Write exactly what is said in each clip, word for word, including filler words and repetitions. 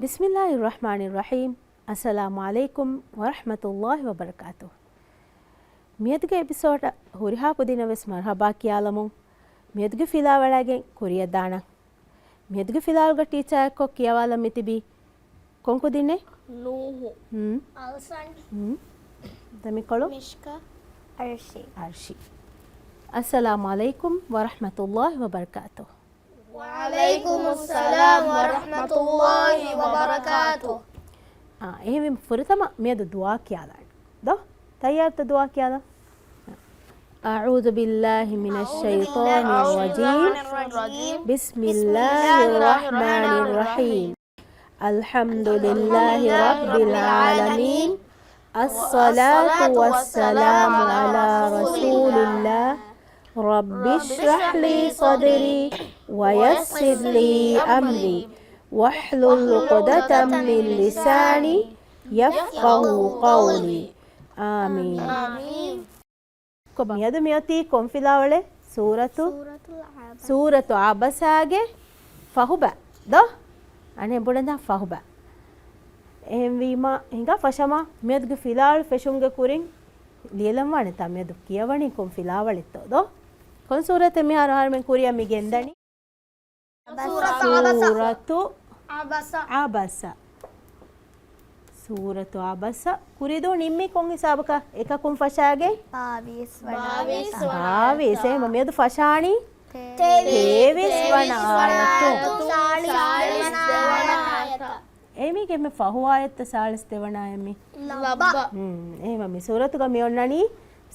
بسم الله الرحمن الرحيم. السلام عليكم ورحمة الله وبركاته. މިއަދުގެ އެޕިސޯޑަށް ހުރިހާ ކުދިންނަށް ވެސް މަރުޙަބާ ކިޔާލަމުން، މިއަދުގެ ފިލާވަޅާގެން ކުރިއަށް ދާނަން. މިއަދުގެ ފިލާވަޅުގަ ޓީޗާއެއްކޮށް ކިޔަވާލަން މިތިބީ ކޮން ކުދިންނެއް؟ ނޫޙު. ހުން. އަލްސަން. ހުން. ދެމިކޮޅު. މިޝްކާ. އަރްޝީ. އަރްޝީ. السلام عليكم ورحمة الله وبركاته. وعليكم السلام ورحمة الله وبركاته. އާ، އެހެންވީމަ ފުރަތަމަ މިއަދު ދުޢާ ކިޔާލާން. ދޯ؟ ތައްޔާރުތަ ދުޢާ ކިޔާލަން؟ أعوذ بالله من الشيطان الرجيم. بسم الله الرحمن الرحيم. الحمد لله رب العالمين. الصلاة والسلام على رسول الله. رب اشرح لي صدري ويسر لي أمري واحلل عقدة من لساني يفقهوا قولي. آمين. ކޮބާ؟ މިއަދު މިއޮތީ ކޮން ފިލާވަޅެއް؟ ސޫރަތު، ސޫރަތުލް ޢަބަސް. ސޫރަތު ޢަބަސާގެ ފަހުބަ ދޯ؟ އަނެއް ބުނަން ފަހުބަ. އެހެންވީމަ، ހިނގާ ފަށަމާ، މިއަދުގެ ފިލާވަޅު ފެށުމުގެ ކުރިން ލިޔެލަން ވާނެތާ މިއަދު ކިޔަވަނީ ކޮން ފިލާވަޅެއްތޯ ދޯ؟ ކޮން ސޫރަތެއް މިހާރު އަހަރުމެން ކުރިއަށް މި ގެންދަނީ؟ ސޫރަތު ޢަބަސަ. ސޫރަތު ޢަބަސަ. ޢަބަސަ. ސޫރަތު ޢަބަސަ. ކުރިދޫ ނިންމީ ކޮން ހިސާބަކަށް؟ އެކަކުން ފަށާގެން؟ ބާވީސް ވަނަ ބާވީސް. އާޔަތަށް. ބާވީސް. އެހެން މިއަދު ފަށާނީ؟ ތޭވީސް. ތޭވީސް ވަނަ އާޔަތު. ސާޅީސް ދެވަނަ އާޔަތަށް. އެމީގެ މި ފަހު އާޔަތްތަ ސާޅީސް ދެވަނަ އެމީ؟ ލައްބަ. ހުން، އެހެން މި ސޫރަތުގަ މި އޮންނަނީ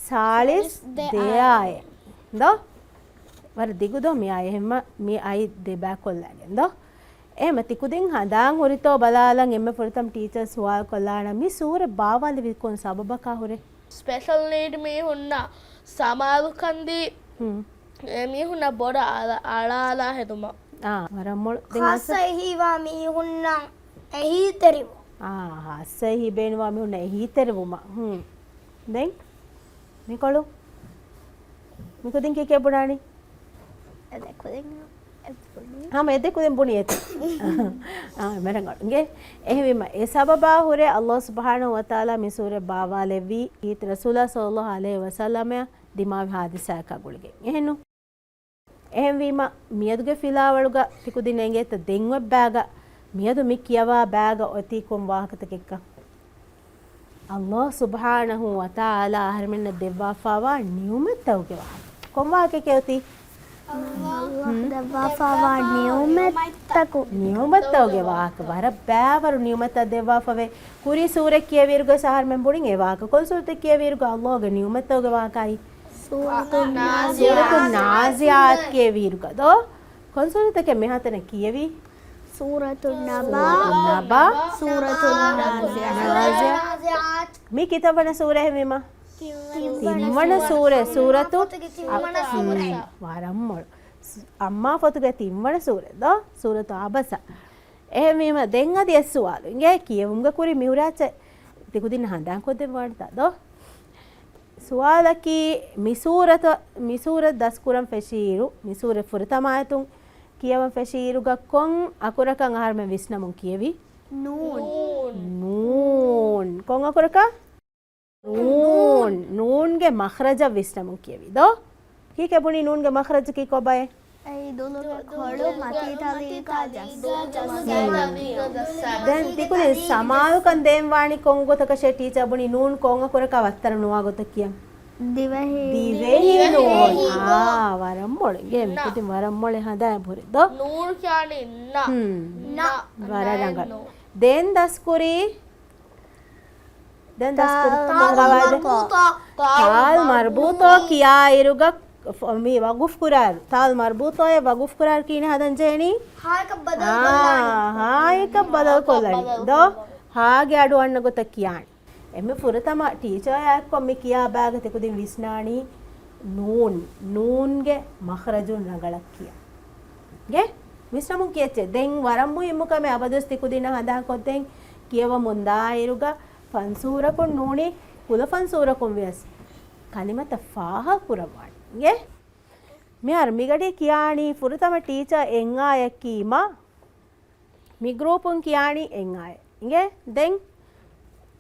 ސާޅީސް ދެ އާޔަތް. ދޯ؟ ވަރަށް ދިގު ދޯ މި އާޔަތް؟ އެހެންމަ މި އައި ދެބައިކޮށްލަގެން ދޯ؟ އެހެންމަ ތި ކުދިން ހަނދާން ހުރިތޯ ބަލާލަން އެންމެ ފުރަތަމަ ޓީޗަރ ސުވާލު ކޮށްލާނަން މި ސޫރަ ބާވާލެވި ކޮން ސަބަބަކާ ހުރެ؟ ސްޕެޝަލް ނީޑް މީހުންނަށް ސަމާލުކަންދީ ހުން. އެ މީހުންނަށް ބޮޑަށް އަޅާ، އަޅާލާ ހެދުމަށް. އާ، ވަރަށް މޮޅު. ދެން ޚާއްޞަ އަސަ- އެހީވާ މީހުންނަށް އެހީތެރިވުން. އާ، ޚާއްޞަ އެހީ ބޭނުންވާ މީހުންނަށް އެހީތެރިވުމަށް. ހުން. ދެން މިކޮޅު. މިކުދިން ކީކޭ ބުނާނީ؟ އެދެކުދިން އެ ބުނީ. ހަމަ އެދެކުދިން ބުނީ އެތި. އާ، މެރަނގަޅު. އިނގޭ، އެހެންވީމަ އެ ސަބަބާ ހުރެ އައްލާހު ސުބްޙާނަހު ވަތަޢާލާ މި ސޫރަ ބާވާލެއްވީ އީތި ރަސޫލާ ޞައްލައްލާހު ޢަލައިހި ވަސައްލަމައަށް ދިމާވި ޙާދިސާއަކާ ގުޅިގެން. އެހެންނު؟ އެހެންވީމަ، މިއަދުގެ ފިލާވަޅުގަ ތިކުދިން އެނގޭތަ ދެން އޮތް ބައިގަ، މިއަދު މި ކިޔަވާ ބައިގަ އޮތީ ކޮން ވާހަކަތަކެއްކަން؟ އައްލާހު ސުބްޙާނަހު ވަތަޢާލާ އަހަރެމެންނަށް ދެއްވާފާވާ ނިޢުމަތްތަކުގެ ވާހަކަ. ކޮން ވާހަކައެކޭ އޮތީ؟ އައްލާހު ދެއްވާފާވާ ނިޢުމަތްތަކު. ނިޢުމަތްތަކުގެ ވާހަކަ. ވަރަށް ބައިވަރު ނިޢުމަތްތައް ދެއްވާފަވޭ. ކުރީ ސޫރަތް ކިޔެވިއިރުގަ އަހަރެމެން ބުނިން އެ ވާހަކަ. ކޮން ސޫރަތެއް ކިޔެވިއިރުގަ އައްލާހުގެ ނިޢުމަތްތަކުގެ ވާހަކައާއި؟ ސޫރަތު ނާޒިޢާތް. ސޫރަތު ނާޒިޢާތް ކިޔެވިއިރުގަ ދޯ؟ ކޮން ސޫރަތެކޭ މިހާތަނަށް ކިޔެވީ؟ ސޫރަތު ނަބާ. ސޫރަތު ނަބާ. ސޫރަތު ނާޒިޢާތް. ނާޒިޢާތް. މީ ކިތައްވަނަ ސޫރައެއް ހެންވީމަ؟ ތިންވަނަ ސޫރަ. ސޫރަތު ތިންވަނަ ސޫރަ. ވަރަށް މޮޅު. ސު-، އައްމާ ފޮތުގެ ތިންވަނަ ސޫރަ ދޯ؟ ސޫރަތު ޢަބަސަ. އެހެންވީމަ ދެން އަދި އެއް ސުވާލު. އިނގޭ ކިޔެވުމުގެ ކުރިން މި ހުރިހާ އެއްޗެއް ތިކުދިންނަށް ހަނދާންކޮށްދެއްވާނެތާ ދޯ؟ ސުވާލަކީ، މި ސޫރަތަ-، މި ސޫރަތް ދަސްކުރަން ފެށިއިރު، މި ސޫރަތް ފުރަތަމަ އާޔަތުން ކިޔަވަން ފެށިއިރުގަ ކޮން އަކުރަކަށް އަހަރުމެން ވިސްނަމުން ކިޔެވީ؟ ނޫން. ނޫން. ކޮން އަކުރަކަށް؟ ނޫން. ނޫންގެ މަޚްރަޖަށް ވިސްނަމުން ކިޔެވީ ދޯ؟ ކީކޭ ބުނީ ނޫންގެ މަޚްރަޖަކީ ކޮބާއޭ؟ އެއީ ދުލުގެ ކޮޅު މަތީތަލީގަ ޖައްސާ. ދެން ތިކުދިން ސަމާލުކަން ދޭން ވާނީ ކޮން ގޮތަކަށޭ ޓީޗަރ ބުނީ ނޫން ކޮން އަކުރަކާ ވައްތަރު ނުވާ ގޮތަށް ކިޔަން؟ ދިވެހި. ދިވެހި ނޫން. އާ، ވަރަށް މޮޅު. އިނގޭ މިކުދިން ވަރަށް މޮޅެއް ހަނދާން ހުރި ދޯ؟ ނޫން ކިޔާނީ ނަ. ހުން. ނަ. ވަރަށް ރަނގަޅު. ދެން ދަސްކުރީ ދެން ދަސްކުރި ތާ ކޮން އަވާދެ؟ މަރުބޫޠާ. ތާލް މަރުބޫޠާ ކިޔާއިރުގަ ފ-، މި ވަގުފް ކުރާއިރު. ތާލް މަރުބޫޠާއޭ ވަގުފް ކުރާއިރު ކިހިނެއް ހަދަން ޖެހެނީ؟ ހާއެކަށް ބަދަލު ކޮށްލާނީ. އާ، ހާއެކަށް ބަދަލު ކޮށްލަނީ. ދޯ؟ ހާގެ އަޑު އަންނަ ގޮތަށް ކިޔާނީ. އެންމެ ފުރަތަމަ ޓީޗަރާ އެއްކޮށް މި ކިޔާ ބައިގަ ތިކުދިން ވިސްނާނީ ނޫން. ނޫންގެ މަޚްރަޖުން ރަނގަޅަށް ކިޔާ. ގެ ވިސްނަމުން ކިޔައްޗޭ. ދެން ވަރަށް މުހިއްމު ކަމެއް އަބަދުވެސް ތިކުދިންނަށް ހަނދާންކޮށްދޭން ކިޔަވަމުން ދާއިރުގަ ފަންސޫރަކުން ނޫނީ ކުލަ ފަންސޫރަކުން ވިޔަސް ކަލިމަތައް ފާހަގަކުރައްވާނެ. އިނގޭ؟ މިހާރު މިގަޑީ ކިޔާނީ ފުރަތަމަ ޓީޗަރ އެއް އާޔަތް ކީމަ މި ގްރޫޕުން ކިޔާނީ އެއް އާއެއް. އިނގޭ؟ ދެން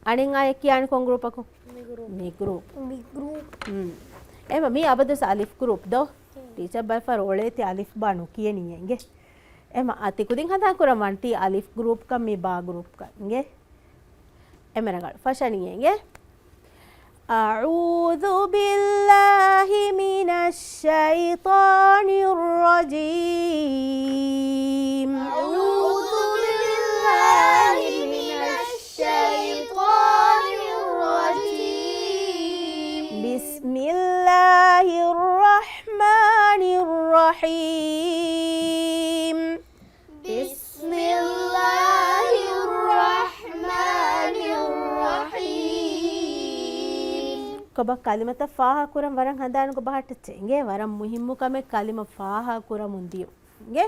އަނެއް އާއެއް ކިޔާނީ ކޮން ގްރޫޕަކު؟ މި ގްރޫޕް. މި ގްރޫޕް. މި ގްރޫޕް. ހުން. އެމަ މީ އަބަދުސް އަލިފް ގްރޫޕް ދޯ؟ ޓީޗަރ ބައިފަރު އޮޅޭތި އަލިފް ބާ ނުކިޔެނީ އިނގޭ. އެމަ އަ ތިކުދިން ހަނދާން ކުރަން ވާން ތީ އަލިފް ގްރޫޕްކަން މީ ބާ ގްރޫޕްކަން އިނގޭ. އެމެ ރަނގަޅު. ފަށަނީ އިނގޭ. أعوذ بالله من الشيطان الرجيم. أعوذ بالله من الشيطان الرجيم. بسم الله الرحمن الرحيم. بسم الله الرحمن الرحيم. ކޮބާ ކަލިމަތައް ފާހަގަކުރަން ވަރަށް ހަނދާނުގަ ބަހައްޓައްޗޭ. އިނގޭ ވަރަށް މުހިއްމު ކަމެއް ކަލިމަ ފާހަގަކުރަމުން ދިޔުން. އިނގޭ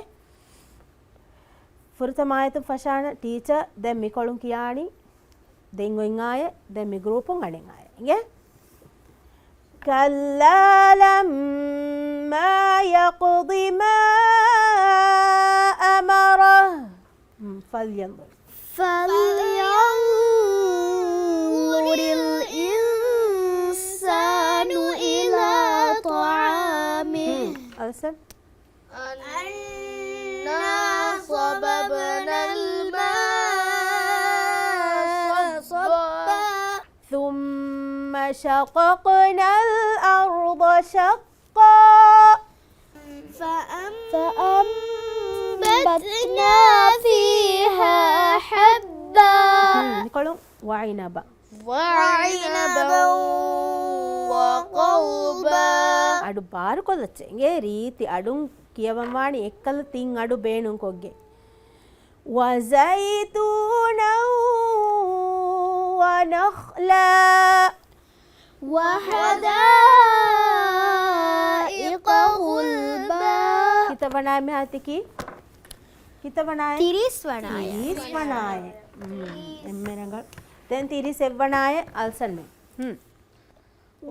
ފުރަތަމަ އާޔަތުން ފަށާނަ ޓީޗަރ ދެން މިކޮޅުން ކިޔާނީ ދެން އޮތް އާޔަތް، ދެން މި ގްރޫޕުން އަނެއް އާޔަތް. އިނގޭ؟ كلا لما يقض ما أمره. މް، فلينظر. فلينظر الإنسان إلى طعامه. މް، އަލްސަން. أنا صببنا الماء صبا. ثم شققنا الأرض شقا. فأنبتنا فيها حبا. މިކޮޅުން وعنبا. وعنبا وقضبا. އަޑު ބާރުކޮށްލައްޗޭ. އިނގޭ ރީތި އަޑުން ކިޔަވަން ވާނީ އެއްކަލަ ތިން އަޑު ބޭނުންކޮށްގެން. وزيتونا ونخلا. وحدائق غلبا. ކިތައް ވަނާއެއް މިހާރު ތިކީ؟ ކިތައް ވަނާއެއް؟ ތިރީސް ވަނާއެއް. ތިރީސް ވަނާއެއް. މް، އެންމެ ރަނގަޅު. ދެން ތިރީސް އެއް ވަނާއެއް އަލްސަންމެ. މް.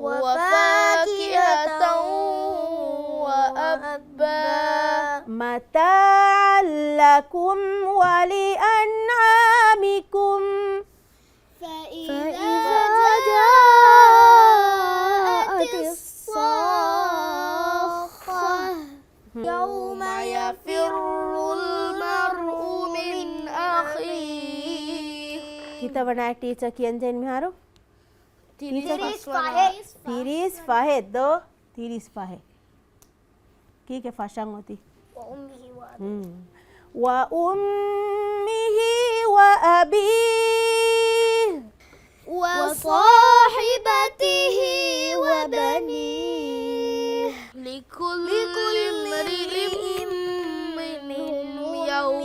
وفاكهة وأبا. متاعا لكم ولأنعامكم. فإذا جاءت الصاخة. يوم يفر المرء من أخيه. ކިތައް ވަނާއެއް ޓީޗަރ ކިޔަންޖެހެނީ މިހާރު؟ ތިރީސް ފަހެއް. ތިރީސް ފަހެއް ދޯ؟ ތިރީސް ފަހެއް. ކީކޭ ފަށަން އޮތީ؟ وأمه وأبيه. މް. وأمه وأبيه. وصاحبته وبنيه. لكل امرئ منهم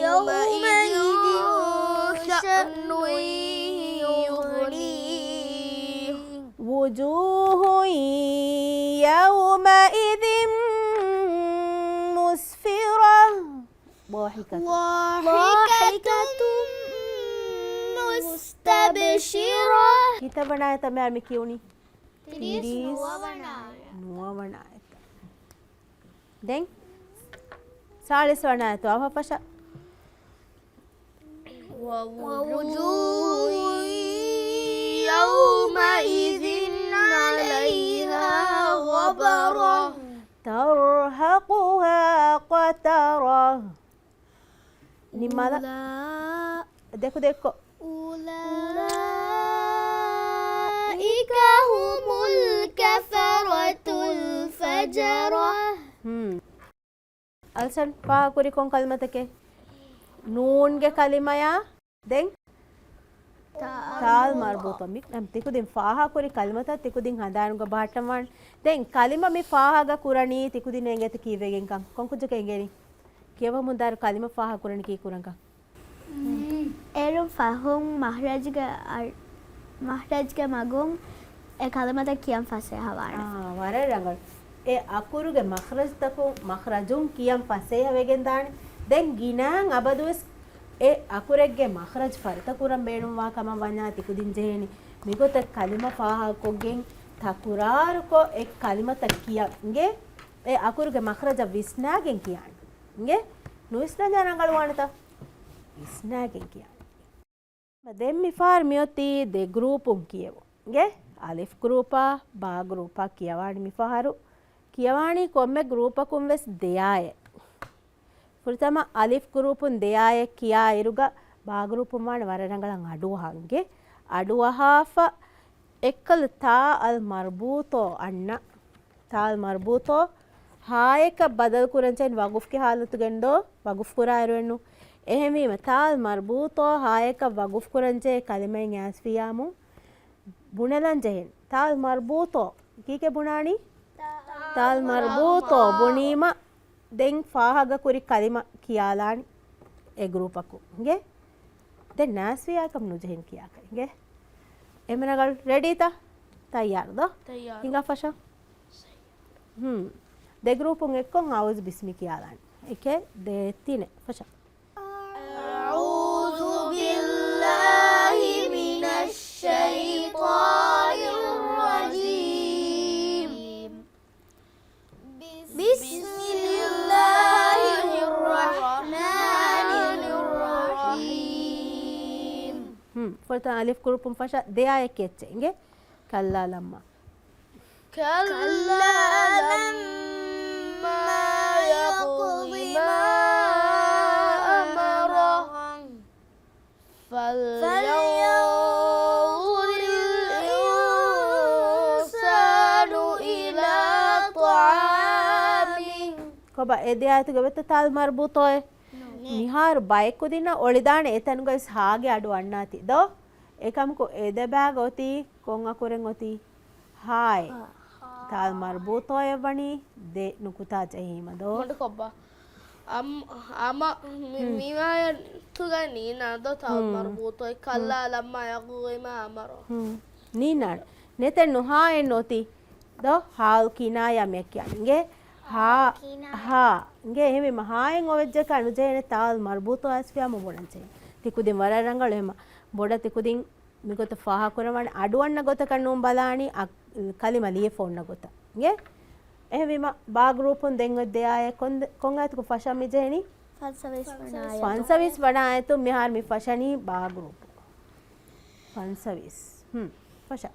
يومئذ شأن يغنيه. وجوه يومئذ مسفرة. ضاحكة. ضاحكة مستبشرة. ކިތައް ވަނާއެތަ މި ކިޔުނީ؟ ތިރީސް ނުވަ ވަނާއެއް. ނުވަ ވަނާއެތަ. ދެން ސާޅީސް ވަނާއެތަ އަވަހަށް ފަށަ. ووجوه يومئذ عليها غبرة. ترهقها قترة. ނިންމާލަ. އުލާ-، ދެކު ދެއްކޮ. أولئك هم الكفرة الفجرة. ހުން. އަލްސަން ފާހަގަކުރި ކޮން ކަލިމަތަކެއް؟ ނޫންގެ ކަލިމަޔާ ދެން ތާލް މަރުބޫޠަ. މި-، އަމް، ތިކުދިން ފާހަގަކުރި ކަލިމަތައް ތިކުދިން ހަނދާނުގަ ބަހައްޓަންވާނެ. ދެން ކަލިމަ މި ފާހަގަ ކުރަނީ ތިކުދިން އެނގޭތަ ކީއްވެގެންކަން؟ ކޮން ކުއްޖަކަށް އެނގޭނީ؟ ކިޔަވަމުންދާއިރު ކަލިމަ ފާހަގަކުރަނީ ކީއްކުރަންކަން؟ އޭރުން ފަހުން މަހްރަޖްގެ އަ-، މަހްރަޖްގެ މަގުން އެ ކަލިމަތައް ކިޔަން ފަސޭހަވާނެ. އާ، ވަރަށް ރަނގަޅު. އެ އަކުރުގެ މަޚްރަޖްތަކުން، މަޚްރަޖުން ކިޔަން ފަސޭހަވެގެން ދާނެ. ދެން ގިނައިން އަބަދުވެސް އެ އަކުރެއްގެ މަޚްރަޖް ފަރިތަކުރަން ބޭނުންވާ ކަމަށް ވަންޏާ ތިކުދިން ޖެހޭނެ. މިގޮތަށް ކަލިމަ ފާހަގަކޮށްގެން ތަކުރާރުކޮށް އެ ކަލިމަތައް ކިޔަން އިނގޭ. އެ އަކުރުގެ މަޚްރަޖަށް ވިސްނާގެން ކިޔާނެ. އިނގޭ؟ ނުވިސްނަންޏާ ރަނގަޅުވާނެތަ؟ ވިސްނާގެން ކިޔާނީ. ދެން މިފަހަރު މިއޮތީ ދެ ގްރޫޕުން ކިޔެވުން. އިނގޭ؟ އަލިފް ގްރޫޕާ ބާ ގްރޫޕާ ކިޔަވާނީ މިފަހަރު. ކިޔަވާނީ ކޮންމެ ގްރޫޕަކުން ވެސް ދެއާއެއް. ފުރަތަމަ އަލިފް ގްރޫޕުން ދެއާއެއް ކިޔާ އިރުގަ ބާ ގްރޫޕުން ވާނެ ވަރަށް ރަނގަޅަށް އަޑުއަހަން. އިނގޭ؟ އަޑުއަހާފަ އެއްކަލަ ތާ އަލް މަރްބޫޠޯ އަންނަ. ތާ އަލް މަރްބޫޠޯ ހާއަކަށް ބަދަލު ކުރަން ޗެހެނީ ވަގުފްގެ ހާލަތުގެން ދޯ؟ ވަގުފް ކުރާއިރު އެއްނު. އެހެންވީމަ ތާ އަލް މަރްބޫޠޯ ހާއަކަށް ވަގުފް ކުރަން ޖެހޭ ކަލިމައިން އައިސްފިޔާމު ބުނެލަން ޖެހެން. ތާ އަލް މަރްބޫޠޯ. ކީކޭ ބުނާނީ؟ ތާ އަލް މަރްބޫޠޯ ބުނީމަ ދެން ފާހަގަކުރި ކަލިމަ ކިޔާލާނީ އެ ގްރޫޕަކު. އިނގޭ؟ ދެން ނާސްފިޔާ އެކަމް ނުޖެހެން ކިޔާކަށް. އިނގޭ؟ އެމަ ރަނގަޅު ރެޑީތަ؟ ތައްޔާރު ދޯ؟ ތައްޔާރު. ހިނގާ ފަށަ. ހުން. ދެ ގްރޫޕުން އެއްކޮށް އައޫޒު ބިސްމި ކިޔާލާނީ. އެކެއް ދޭތިނެ ފަށަ. أعوذ بالله من الشيطان الرجيم. بسم الله الرحمن الرحيم. ހުން. ފުރަތަމަ އަލިފް ގްރޫޕުން ފަށަ ދެއާއެއް ކެއްޗެއް. އިނގޭ؟ كلا لما. كلا لما يقض ما أمره. فلينظر الإنسان إلى طعامه. ކޮބާ އެ ދެ އާޔަތުގެ އޮތްތަ ތާ އަލް މަރްބޫޠޯއެއް؟ ނެ. މިހާރު ބައެއް ކުދިންނަށް އޮޅިދާނެ އެތަނުގައި ހާގެ އަޑު އަންނާތީ ދޯ؟ އެކަމަކު އެ ދެ ބާގަ އޮތީ ކޮން އަކުރެއް އޮތީ؟ ހާއެއް. ހާ. ތާ އަލް މަރްބޫޠޯއެއް ވަނީ ދެ ނުކުތާ ޖެހީމަ ދޯ؟ މޮނޑު ކޮބާ؟ އަމް-، އަމަ މި-، ހުން. މި އާޔަތުގައި ނީނާ ދޯ ތާ އަލް ހުން. މަރްބޫޠޯއެއް؟ ހުން. كلا لما يقض ما أمره. ހުން. ނީނާނެ. ނެތެއް ނު ހާއެއް ނޯތީ ދޯ؟ ހާއު ކިނާޔާ މެ ކިޔާނީ. އިނގޭ؟ ހާ. ކިނާޔާ. ހާ. އިނގޭ އެހެންވީމަ ހާއެއް އޮވެއްޖެކާ ނުޖެހޭނެ ތާ އަލް މަރްބޫޠޯ އައިސްފިޔާމު ބުނަން ޖެހޭ. ތި ކުދިން ވަރަށް ރަނގަޅު އެހެމަ. ބޮޑަށް ތި ކުދިން މިގޮތަށް ފާހަގަކުރަންވާނެ އަޑުއަންނަ ގޮތަކަށް ނޫން ބަލާނީ އަ-، ކަލިމަ ލިޔެފަ އޮންނަ ގޮތަށް. އިނގޭ؟ އެހެންވީމަ ބާ ގްރޫޕުން ދެން އޮތް ދެ އާޔަތް ކޮން ދެ-، ކޮން އާޔަތަކު ފަށަން މި ޖެހެނީ؟ ފަންސަވީސް ވަނަ އާޔަތު. ފަންސަވީސް ވަނަ އާޔަތު މިހާރު މި ފަށަނީ ބާ ގްރޫޕު. ފަންސަވީސް. ހުން. ފަށަ.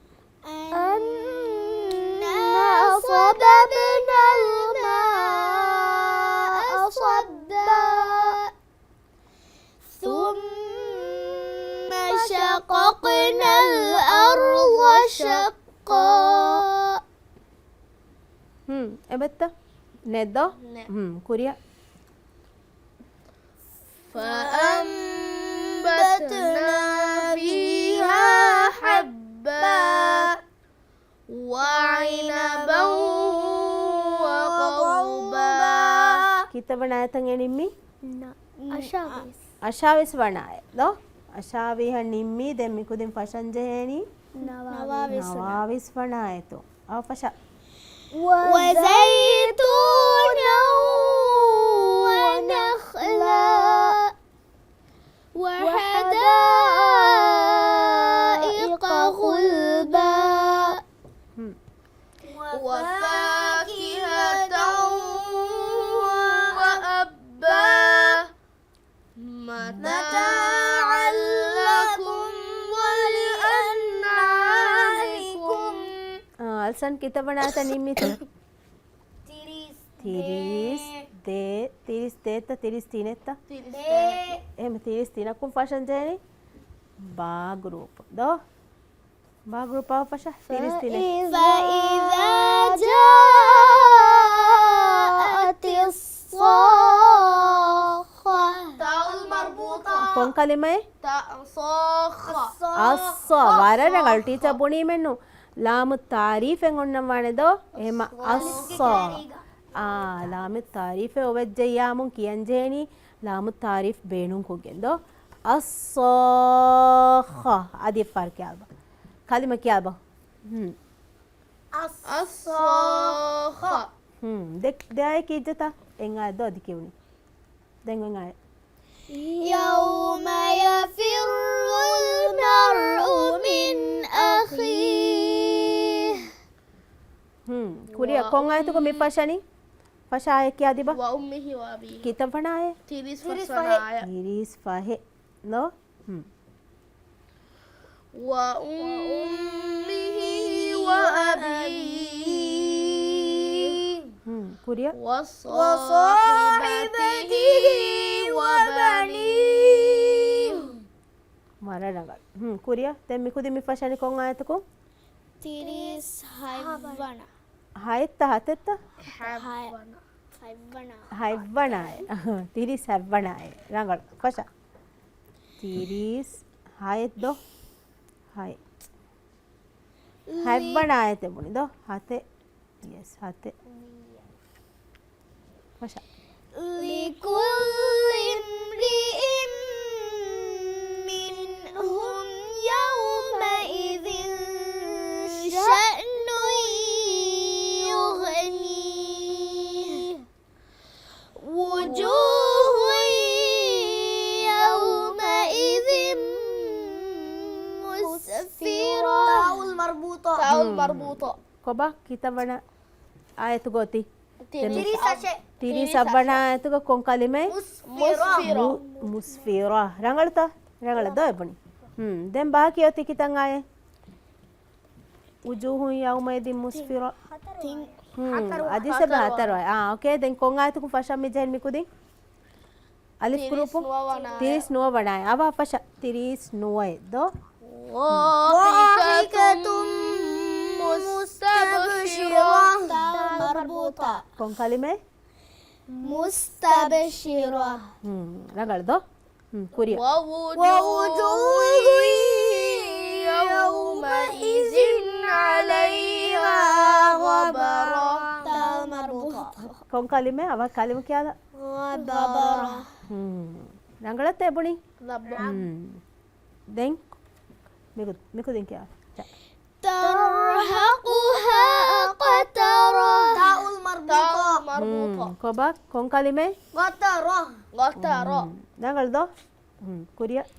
أنا صببنا الماء صبا. ثم شققنا الأرض شقا. ހުން، އެބައްތަ؟ ނެތް ދޯ؟ ނެތް. ހުން، ކުރިއަށް. فأنبتنا فيها حبا. وعنبا وقضبا. ކިތައް ވަނަ އާޔަތަށް ނިންމީ؟ ނަ-، އަށާވީސް. އަށާވީސް ވަނަ އާޔަތް ދޯ؟ އަށާވީހަށް ނިންމީ. ދެން މި ކުދިން ފަށަން ޖެހޭނީ؟ ނަވާވީސް ވަނަ. ނަވާވީސް ވަނަ އާޔަތު. އައު ފަށަ. وزيتونا ونخلا. وحدائق غلبا. ހުން. وفاكهة وأبا. متاعا لكم ولأنعامكم. އާ، އަލްސަން ކިތައް ވަނަ އާޔަތަށް ނިންމީތަ؟ ތިރީސް ދޭއްތަ؟ ތިރީސް ތިނެއްތަ؟ ތިރީސް ދޭއްތަ؟ ދޭއް. އެހެމަ ތިރީސް ތިނަކުން ފަށަން ޖެހެނީ ބާ ގްރޫޕް ދޯ؟ ބާ ގްރޫޕް އައު ފަށަ ތިރީސް ތިނެއް. فإذا جاءت الصاخة. ތާ އަލް މަރްބޫޠާ. ކޮން ކަލިމައެއް؟ ތާ، ޞާޚަ. އައްޞާ. ވަރަށް ރަނގަޅު ޓީޗަރ ބުނީމެއްނު. ލާމު ތާރީފެއް އޮންނަން ވާނެ ދޯ؟ އެހެމަ އައްޞާ. އާ، ލާމު ތާރީފެއް އޮވެއްޖެއްޔާމުން ކިޔަން ޖެހެނީ ލާމު ތާރީފް ބޭނުންކޮށްގެން ދޯ؟ އައްޞާޚަ. އަދި އެއްފަހަރު ކިޔާލަބަ. ކަލިމަ ކިޔާލަބަ. ހުން. އައްޞާޚަ. ހުން. ދެ-، ދެ އާޔަތް ކީއްޖެތަ؟ އެއް އާޔަތް ދޯ އަދި ކިޔުނީ. ދެން އޮތް އާޔަތް. يوم يفر المرء من أخيه. ހުން. ކުރިއަށް ކޮން އާޔަތަކު މި ފަށަނީ؟ ފަށާ އާޔަތް ކިޔާދީބަ. وأمه وأبيه. ކިތައް ވަނަ އާޔަތް؟ ތިރީސް ފަސް ވަނަ އާޔަތް. ތިރީސް ފަހެއް. ނޯ؟ ހުން. وأمه وأبيه. ހުން، ކުރިއަށް. وصاحبته وبنيه. ވަރަށް ރަނގަޅު. ހުން، ކުރިއަށް. ދެން މިކުދިން މި ފަށަނީ ކޮން އާޔަތަކުން؟ ތިރީސް ހަތްވަނަ. ހައެއްތަ ހަތެއްތަ؟ ހަތްވަނަ. ހަތްވަނަ. ހަތްވަނަ އާޔަތް. ތިރީސް ހަތްވަނަ އާޔަތް. ރަނގަޅު. ފަށަ. ތިރީސް ހައެއް ދޯ؟ ހައެއް. ހަތްވަނަ އާޔަތެއް ބުނި ދޯ؟ ހަތެއް. ޔެސް، ހަތެއް. ފަށަ. لكل امرئ منهم يومئذ شأن يغنيه. وجوه يومئذ مسفرة. ތާއުލް މަރްބޫޠާ. ތާއުލް މަރްބޫޠާ. ކޮބާ ކިތައް ވަނަ އާޔަތުގަ އޮތީ؟ ތިރީސް އަށެއް. ތިރީސް އަށް ވަނަ އާޔަތުގަ ކޮން ކަލިމައެއް؟ މުސްފިރާ. މު-، މުސްފިރާ. ރަނގަޅުތަ؟ ރަނގަޅަށް ދޯ އެބުނީ. ހުން. ދެން ބާކީ އޮތީ ކިތައް އާޔަތް؟ وجوه يومئذ مسفرة. ތިން. ހުން. އަދި ސަބަ ހަތަރު. އާ، އޯކޭ. ދެން ކޮން އާޔަތަކުން ފަށަން މި ޖެހެން މި ކުދިން؟ އަލިފް ގްރޫޕު؟ ތިރީސް ނުވަ ވަނަ އާޔަތް. ތިރީސް ނުވަ ވަނަ އާޔަތް. އަވަހަށް ފަށަ. ތިރީސް ނުވައެއް ދޯ؟ ޟاحكة مستبشرة. ކޮން ކަލިމައެއް؟ مستبشرة. ހުން، ރަނގަޅު ދޯ؟ ހުން، ކުރިއަށް. ووجوه يومئذ عليها غبرة. ކޮން ކަލިމައެއް؟ އަވަހަށް ކަލިމަ ކިޔާލަ. غبرة. ހުން، ރަނގަޅަށް އެބުނީ؟ ހުން. ދެން މިކު-، މިކުދިން ކިޔާ. ތަރްހަޤުހާ ޤަތަރަ. ތާއުލް މަރްބޫޠާ. ހުން، ކޮބާ ކޮން ކަލިމައެއް؟ ޤަތަރަ. ޤަތަރަ. ހުން، ރަނގަޅު ދޯ؟ ހުން، ކުރިއަށް.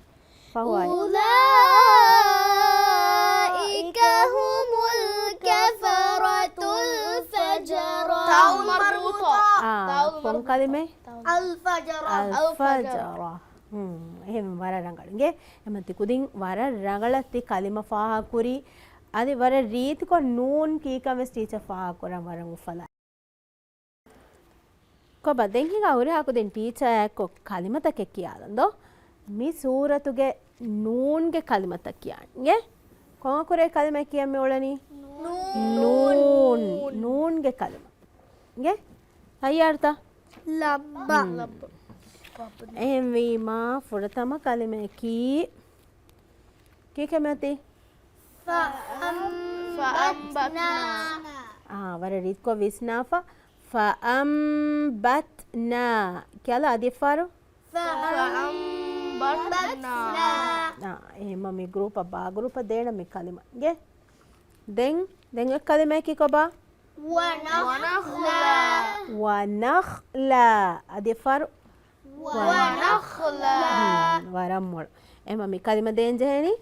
ފަހު އާޔަތް. أولئك هم الكفرة الفجرة. ތާއުލް މަރްބޫޠާ. އާ، ކޮން ކަލިމައެއް؟ އަލްފަޖަރަ. އަލްފަޖަރަ. ހުން، އެހެން ވަރަށް ރަނގަޅު. އިނގޭ، އެމަ ތި ކުދިން ވަރަށް ރަނގަޅަށް ތި ކަލިމަ ފާހަގަކުރީ. އަދި ވަރަށް ރީތިކޮށް ނޫން ކީކަން ވެސް ޓީޗަރ ފާހަގަކުރަން ވަރަށް އުފަލާ. ކޮބާ ދެން ހިނގާ ހުރިހާ ކުދިން ޓީޗަރ އެއްކޮށް ކަލިމަތަކެއް ކިޔާލަން ދޯ؟ މި ސޫރަތުގެ ނޫންގެ ކަލިމަތައް ކިޔާން. އިނގޭ؟ ކޮން އަކުރެއް ކަލިމަ ކިޔަން މި އުޅެނީ؟ ނޫން. ނޫން. ނޫންގެ ކަލިމަ. އިނގޭ؟ ތައްޔާރުތަ؟ ލައްބަ. ހުން. އެހެންވީމާ، ފުރަތަމަ ކަލިމައަކީ، ކީކޭ މިއޮތީ؟ ފައަންބަތްނާ. އާ، ވަރަށް ރީތިކޮށް ވިސްނާފަ. ފައަންބަތްނާ. ކިޔާލަ އަދި އެއްފަހަރު. ފައަންބަތްނާ. އާ، އެހެންމަ މި ގްރޫޕަށް ބާ ގްރޫޕަށް ދޭނަ މި ކަލިމަ. އިނގޭ؟ ދެން، ދެން އޮތް ކަލިމައަކީ ކޮބާ؟ ވަނަޚްލާ. ވަނަޚްލާ. އަދި އެއްފަހަރު. ވަނަޚްލާ. ހުން، ވަރަށް މޮޅު. އެހެންމަ މި ކަލިމަ ދޭން ޖެހޭނީ.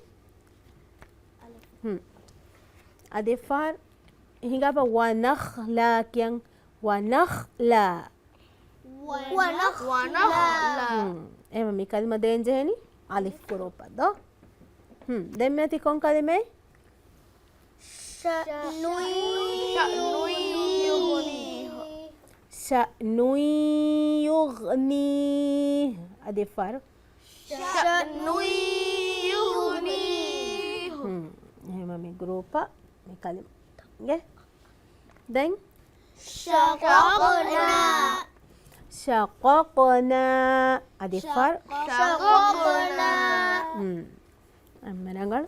ހުން. އަދި އެއްފަހަރު ހިނގާބަ ވަނަޚްލާ ކިޔަން. ވަނަޚްލާ. ވަނަޚްލާ. ހުން. އެހެންމަ މި ކަލިމަ ދޭން ޖެހޭނީ އަލިފް ގްރޫޕަށް ދޯ؟ ހުން. ދެން މިއޮތީ ކޮން ކަލިމައެއް؟ ޝައްނު ޔުޣްނީ. ޝައްނު ޔުޣްނީ. އަދި އެއްފަހަރު. ޝައްނު ޔުޣްނީ. ހުން. އެހެންމަ މި ގްރޫޕަށް މި ކަލިމަ. އިނގޭ؟ ދެން؟ ޝަޤަޤްނާ. ޝަޤަޤްނާ. އަދި އެއްފަހަރު. ޝަޤަޤްނާ. ހުން. އެންމެ ރަނގަޅު.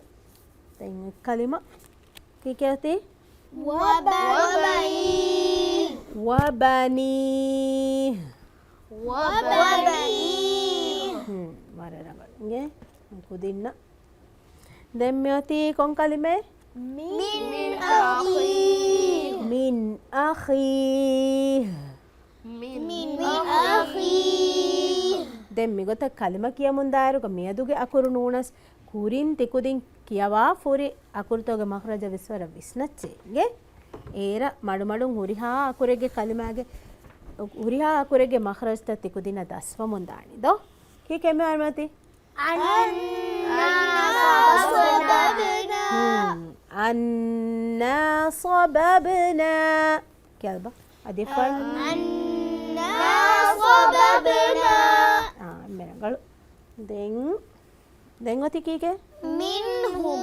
ދެން އޮތް ކަލިމަ. ކީކޭ އޮތީ؟ ވަބަނީ. ވަބަނީ. ވަބަނީ. ހުން، ވަރަށް ރަނގަޅު. އިނގޭ؟ ކުދިންނަށް. ދެން މިއޮތީ ކޮން ކަލިމައެއް؟ މިން އަޚީ. މިން އަޚީ. މިން އަޚީ. ދެން މިގޮތަށް ކަލިމަ ކިޔަމުން ދާއިރުގަ މިއަދުގެ އަކުރު ނޫނަސް ކުރިން ތިކުދިން ކިޔަވާ ފުރި އަކުރުތަކުގެ މަޚްރަޖަށް ވެސް ވަރަށް ވިސްނައްޗޭ. އިނގޭ؟ އޭރަށް މަޑުމަޑުން ހުރިހާ އަކުރެއްގެ ކަލިމާގެ، ހުރިހާ އަކުރެއްގެ މަޚްރަޖްތައް ތިކުދިންނަށް ދަސްވަމުން ދާނީ ދޯ؟ ކީކޭ މިހާރު މިއޮތީ؟ أنا صببنا. ހުން. أنا صببنا. ކިޔާލަބަ. އަދި ފަ. أنا صببنا. އާ، މިރަނގަޅު. ދެން، ދެން އޮތީ ކީކޭ؟ منهم.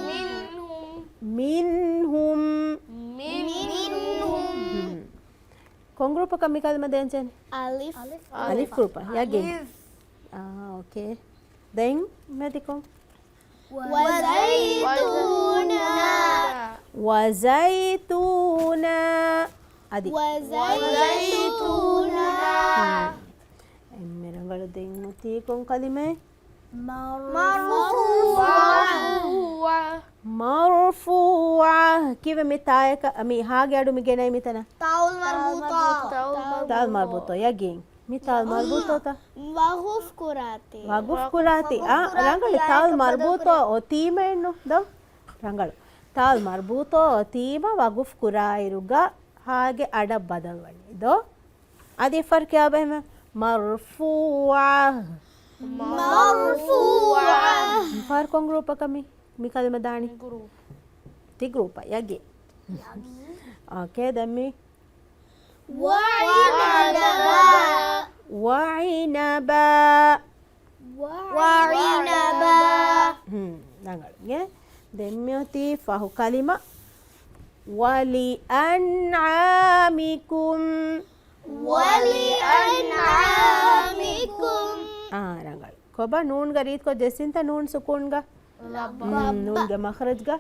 منهم. منهم. ހުން. ކޮން ގްރޫޕަކަށް މި ކަލިމަ ދޭންޖެހެނީ؟ އަލިފް. އަލިފް ގްރޫޕަށް. ޔަގީން. އަލިފް. އާ، އޯކޭ. ދެން މެދިކޮށް. وزيتونا. وزيتونا. އަދި. وزيتونا. ހުން. އެންމެ ރަނގަޅު. ދެން އޮތީ ކޮން ކަލިމައެއް؟ مرفوعة. مرفوعة. مرفوعة. ކީއްވެ މި ތާއަކަށް، މި ހާގެ އަޑު މި ގެނައި މިތަނަށް؟ ތާއުލް މަރްބޫޠާ. ތާއުލް މަރްބޫޠާ. ޔަގީން. މި ތާއުލް މަރްބޫޠާތަ؟ ވަގުފް ކުރާތީ. ވަގުފް ކުރާތީ. އާ، ރަނގަޅު. ތާއުލް މަރްބޫޠާ އޮތީމައެއްނު ދޯ؟ ރަނގަޅު. ތާއުލް މަރްބޫޠާ އޮތީމަ ވަގުފް ކުރާއިރުގަ ހާގެ އަޑަށް ބަދަލުވަނީ ދޯ؟ އަދި އެއްފަހަރު ކިޔާބަ އެހެން. مرفوعة. مرفوعة. އެއްފަހަރު ކޮން ގްރޫޕަކަށް މި، މި ކަލިމަ ދާނީ؟ ތި ގްރޫޕަށް. ޔަގީން. އޯކޭ، ދެން މި. وعنبا. وعنبا. وعنبا. ހުން، ރަނގަޅު. އޭ، ދެން މިއޮތީ ފަހު ކަލިމަ. ولأنعامكم. ولأنعامكم. އާ، ރަނގަޅު. ކޮބާ ނޫންގަ ރީތިކޮށް ޖެއްސިންތަ ނޫން ސުކޫންގަ؟ ނޫންގެ މަޚްރަޖްގަ.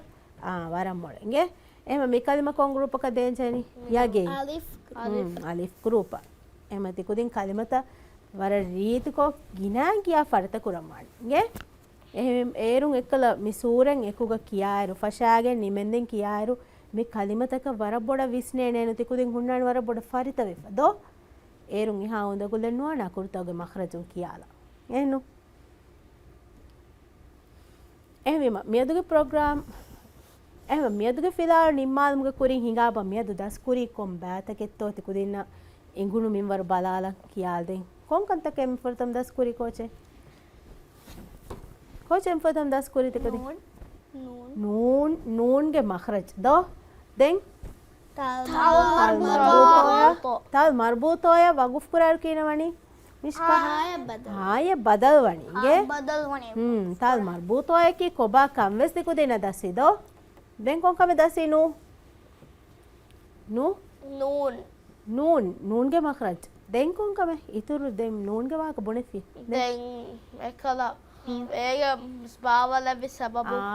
އާ، ވަރަށް މޮޅު. އިނގޭ. އެހެމަ މި ކަލިމަ ކޮން ގްރޫޕަކަށް ދޭންޖެހެނީ؟ ޔަގީން. އަލިފް. ހުން، އަލިފް ގްރޫޕަށް. އެހެމަ ތި ކުދިން ކަލިމަތައް ވަރަށް ރީތިކޮށް ގިނައިން ކިޔާ ފަރިތަ ކުރަން ވާނެ. އިނގޭ. އެހެން އޭރުން އެއްކަލަ މި ސޫރަތް އެކުގަ ކިޔާއިރު، ފަށާގެން ނިމެންދެން ކިޔާއިރު، މި ކަލިމަތަކަށް ވަރަށް ބޮޑަށް ވިސްނޭނޭނު ތި ކުދިން ހުންނާނެ ވަރަށް ބޮޑަށް ފަރިތަވެފަ ދޯ؟ އޭރުން އެހާ އުނދަގުލެއް ނުވާނެ އަކުރުތަކުގެ މަޚްރަޖުން ކިޔާލާ. އެހެންނު؟ އެހެންވީމަ، މިއަދުގެ ޕްރޮގްރާމް، އެހެންވީމަ، މިއަދުގެ ފިލާވަޅު ނިންމާލުމުގެ ކުރިން ހިނގާބަ، މިއަދު ދަސްކުރީ ކޮން ބައިތަކެއްތޯ ތި ކުދިންނަށް އެނގުނު މިންވަރު ބަލާލަން ކިޔާލަދޭން. ކޮން ކަންތަކެއް މި ފުރަތަމަ ދަސްކުރީ ކޯޗެއް؟ ކޯޗެއް މި ފުރަތަމަ ދަސްކުރީ ތި ކުދިން؟ ނޫން. ނޫން، ނޫންގެ މަޚްރަޖް ދޯ؟ ދެން؟ ތާއުލް މަރްބޫޠާ. ތާއުލް މަރްބޫޠާއަށް ވަގުފް ކުރާއިރު ކިހިނެއް ވަނީ؟ މިޝްކާ؟ ހާއަށް ބަދަލު. ހާއަށް ބަދަލު ވަނީ. އިނގޭ؟ ހުން، ތާއުލް މަރްބޫޠާއަކީ ކޮބާ ކަން ވެސް ތި ކުދިންނަށް ދަސްވީ ދޯ؟ ދެން ކޮން ކަމެއް ދަސްވީ ނޫ؟ ނޫ؟ ނޫން. ނޫން، ނޫންގެ މަޚްރަޖް. ދެން ކޮން ކަމެއް؟ އިތުރު ދެން ނޫންގެ ވާހަކަ ބުނެފި. ދެން އެކަލަ އޭގެ ބާވާލެއްވި ސަބަބު. އާ،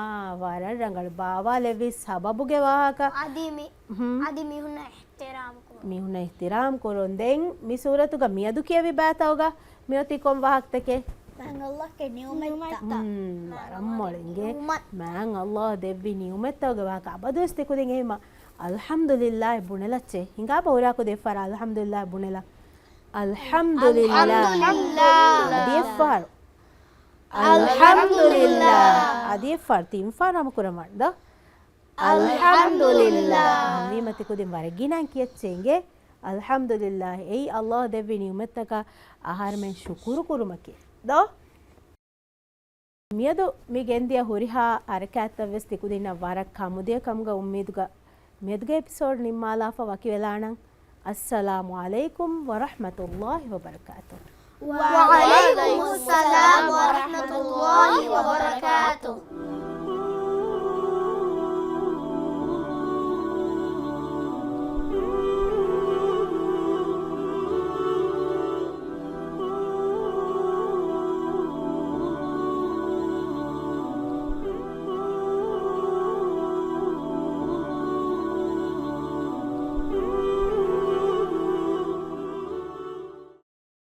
ވަރަށް ރަނގަޅު. ބާވާލެއްވި ސަބަބުގެ ވާހަކަ. އަދި މި، ހުން. އަދި މީހުންނަށް އިޙްތިރާމް ކުރުން. މީހުންނަށް އިޙްތިރާމް ކުރުން. ދެން މި ސޫރަތުގަ މިއަދު ކިޔެވި ބައިތަކުގަ މިއޮތީ ކޮން ވާހަކަތަކެއް؟ މާތް ﷲ ގެ ނިޢުމަތްތައް. ހުން، ވަރަށް މޮޅިނގޭ. ނިޢުމަތް. މާތް ﷲ ދެއްވި ނިޢުމަތްތަކުގެ ވާހަކަ. އަބަދުވެސް ތި ކުދިން އެހީމަ އަލްޙަމްދުލިއްލާހި ބުނެލައްޗޭ. ހިނގާބަ ހުރާ ކުދިން އެއްފަހަރު އަލްޙަމްދުލިއްލާހި ބުނެލަ. އަލްޙަމްދުލިއްލާހި. އަލްޙަމްދުލިއްލާހި. އަދި އެއްފަހަރު. އަލްޙަމްދުލިއްލާހި. އަދި އެއްފަހަރު ތިން ފަހަރު ހަމަ ކުރަން ވާނެ ދޯ؟ އަލްޙަމްދުލިއްލާހި. ވީމަ ތި ކުދިން ވަރަށް ގިނައިން ކިޔައްޗޭ އިނގޭ. އަލްޙަމްދުލިއްލާހި. އެއީ ﷲ ދެއްވި ނިޢުމަތްތަކަށް އަހަރުމެން ޝުކުރު ކުރުމަކީ ދޯ؟ މިއަދު މި ގެންދިޔަ ހުރިހާ ހަރަކާތްތައް ވެސް ތި ކުދިންނަށް ވަރަށް ކަމުދިޔަ ކަމުގަ އުއްމީދުގަ މިއަދުގެ އެޕިސޯޑް ނިންމާލާފަ ވަކިވެލާނަން. އައްސަލާމު ޢަލައިކުމް ވަރަޙްމަތުﷲި ވަބަރަކާތުހު. ވަޢަލައިކުމުއްސަލާމް ވަރަޙްމަތު